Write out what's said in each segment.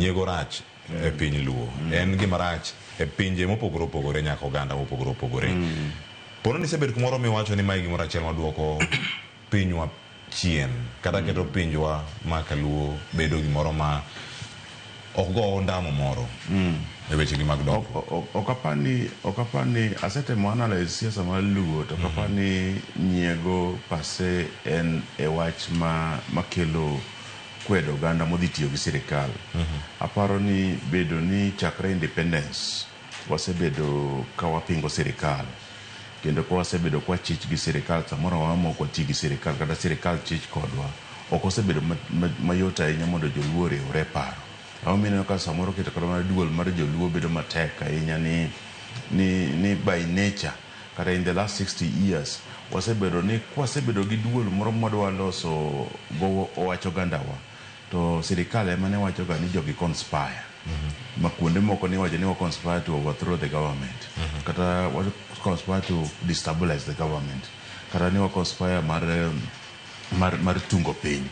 Nyiego rach e piny Luo. En gima rach e pinje mopogore opogore nyaka oganda mopogore opogore. Pono ni isebet kumoro miwacho ni mae gimoro achiel maduoko pinywa chien kata keto pinjwa ma kaluo bedo gimoro ma ok go ondamo moro e weche gi mag dongruok. Ok apar ni asetemo analyze siasa mar Luo, to ok apar ni nyiego per se en e wach ma makelo kwedo oganda modhi tiyo gi sirikal. Aparo ni bedo ni chakre independence wasebedo ka wapingo sirikal, kendo ka wasebedo ka wachich gi sirikal, samoro amora ma ok wati gi sirikal kata sirikal chich kodwa, ok osebedo mayot ahinya mondo joluo oriwre e paro. Emomiyo ineno ka samoro keto kata mana duol mar joluo bedo matek ahinya ni by nature kata in the last 60 years wasebedo ni kwasebedo gi duol moro mwadwa loso go wach ogandawa, to sirikal ema ne wacho ga ni jogi conspire, ma kuonde moko ni wacho ni wa conspire to overthrow the government, kata wa conspire to destabilize the government, kata ni wa conspire mar tungo piny.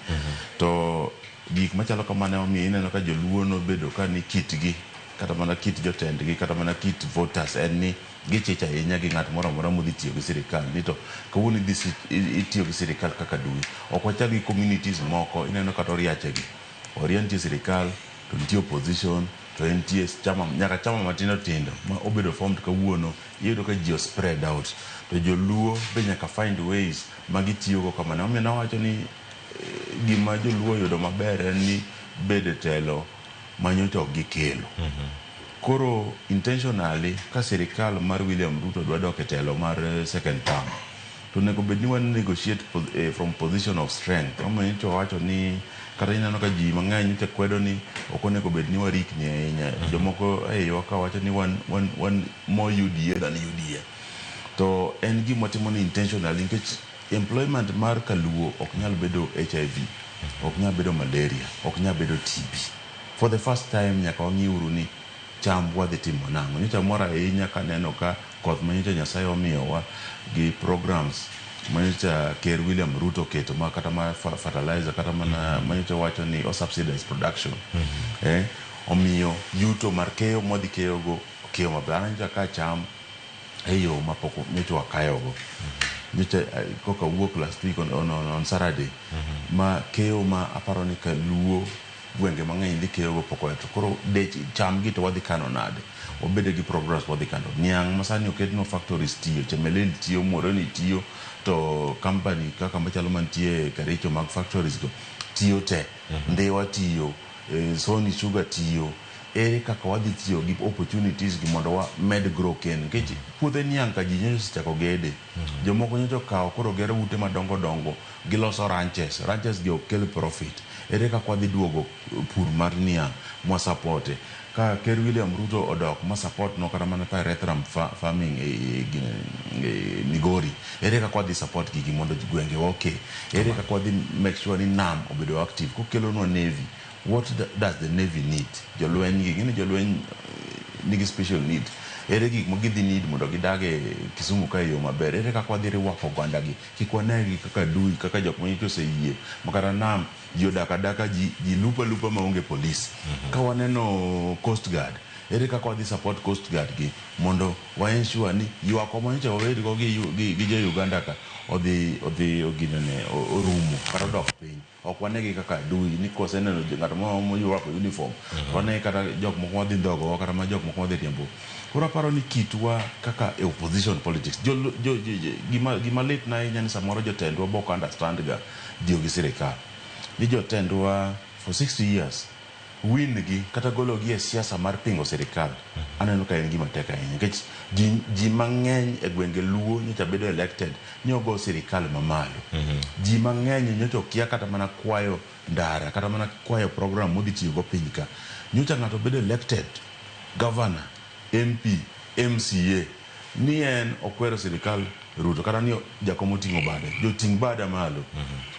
To gik machalo kamano omiyo ineno ka joluo nobedo ka ni kitgi, kata mana kit jotendgi, kata mana kit voters, en ni gichich ahinya gi ng'at moro amora modhi tiyo gi sirikal, ni to kawuono idhi itiyo gi sirikal kaka dui. Ok wachal gi communities moko. Ineno kata oriachegi oria nitie sirikal, to nitie opposition, to nitie chama, nyaka chama matindo tindo ma obedo formed. Kawuono iyudo ka ji o spread out, to joluo be nyaka find ways ma gitiyogo kamano. Omiyo nawacho ni gima joluo oyudo maber en ni bedo e telo manyocha ok gikelo. Koro intentionally, ka sirikal mar William Ruto dwa dok e telo mar second term, to onego bed ni wan negotiate from position of strength. Omiyo nyocha wawacho ni kata ineno ka ji mang'eny nyocha kwedo ni ok onego bed ni warikni ahinya. Jomoko e iwa ka wacho ni wan more UDA than UDA, to en gima watimo ni intentionally, nikech employment mar kaluo ok nyal bedo HIV, ok nyal bedo malaria, ok nyal bedo TB. For the first time nyaka wang'iuru ni chambwa dhi timo nang'o. Nyocha mor ahinya kaneno ka koth manyocha Nyasaye omiyowa gi programs manyocha Ker William Ruto oketo, ma kata ma fertilizer, kata mana manyocha wacho ni o subsidize production, omiyo yuto mar keyo mwadhi keyogo keyo maber. An nyocha ka cham e yo mapok nyocha wakayogo nyocha, koka wuok last week on Saturday, ma keyo ma aparo ni kaluo gwenge mang'eny dhi keyogo pok oya. To koro dech cham gi to wadhi kano nade? Wabedo gi progress, wadhi kano niang' ma sani oketnwa factories tiyo, Chemelil tiyo, Muhoroni tiyo, to company kaka machalo mantie Kericho mag factories go tiyo te, Ndhiwa tiyo, Sony Sugar tiyo. Ere kaka wadhi tiyo gi opportunities gi mondo wa med grow kendo? Nikech puothe niang' ka ji nyocha osechako gede, jomoko nyocha okawo koro gero ute madongo dongo, giloso ranches. Ranches gi ok kel profit. Ere kaka wadhi duogo pur mar niang' mwa support e ka Ker William Ruto odok ma support no kata mana pyrethrum farming e Migori? Ere kaka wadhi support gigi mondo gwengewa oke? Ere kaka wadhi make sure ni nam obedo active kokelonwa navy? What does the navy need? Jolweny gi ng'eni jolweny nigi special need. Ere gik ma gidhi need mondo gidag e Kisumu ka e yo maber? Ere kaka wadhi rwako oganda gi kik wanegi kaka adui, kaka jok manyocha oseyie ma kata nam ji odak adaka, ji lupo alupa maonge polis? Ka waneno coast guard, ere kaka wadhi support coast guard gi mondo wa ensure ni ywakwa manyocha wabedgo gi jo Uganda ka odhi ginene orumo kata odok piny? Ok wanegi kaka adui ni koseneno ng'at moro morwako uniform, wanegi kata jok moko madhi ndhogowa, kata ma jok moko madhi riembo. Koro aparo ni kitwa kaka e opposition politics, gima litna ahinya ni samoro jotendwa bok understand ga tiyo gi sirikal, ni jotendwa for 60 years win gi kata gologi e siasa mar pingo sirikal. Aneno ka en gima tek ahinya, nikech ji mang'eny e gwenge Luo nyocha bedo elected ni ogo sirikal mamalo. Ji mang'eny nyocha okia kata mana kwayo ndara, kata mana kwayo program modhi tiyogo piny ka. Nyocha ng'ato bedo elected governor, MP, MCA, ni en okwero sirikal Ruto, kata ni jakom oting'o bade, joting' bada malo.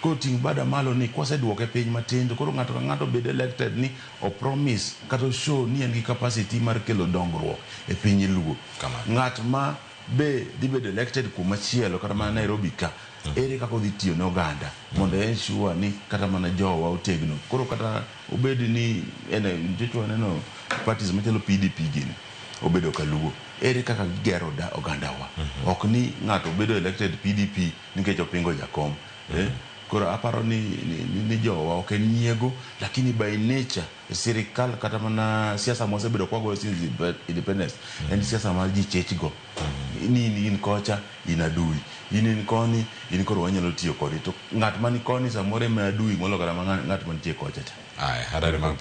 Koro ting' bada malo ni kwaseduoke piny matin, to koro ng'ato ka ng'ato bed elected ni o promise kata o show ni en gi capacity mar kelo dongruok e piny Luo. Kamano. Ng'at ma be dhi bedo elected kumachielo, kata mana Nairobi ka. Ere kaka odhi tiyo ne oganda mondo ensure ni kata mana jowa otegno. Koro kata obed ni en nikech waneno parties machalo PDP gini obedo kaluo. Ere kaka gigero da ogandawa? Ok ni ng'ato bedo elected PDP nikech opingo jakom. Koro aparo ni jowa ok en nyiego, lakini by nature sirikal kata mana siasa mwasebedo kwagoyo since independence en siasa mar ji chech go. Ni in kocha, in adui. In koni, in koro wanyalo tiyo kodi. To ng'at mani koni samoro ema adui molo kata mana ng'at mantie kocha cha. Aya, hatari mag.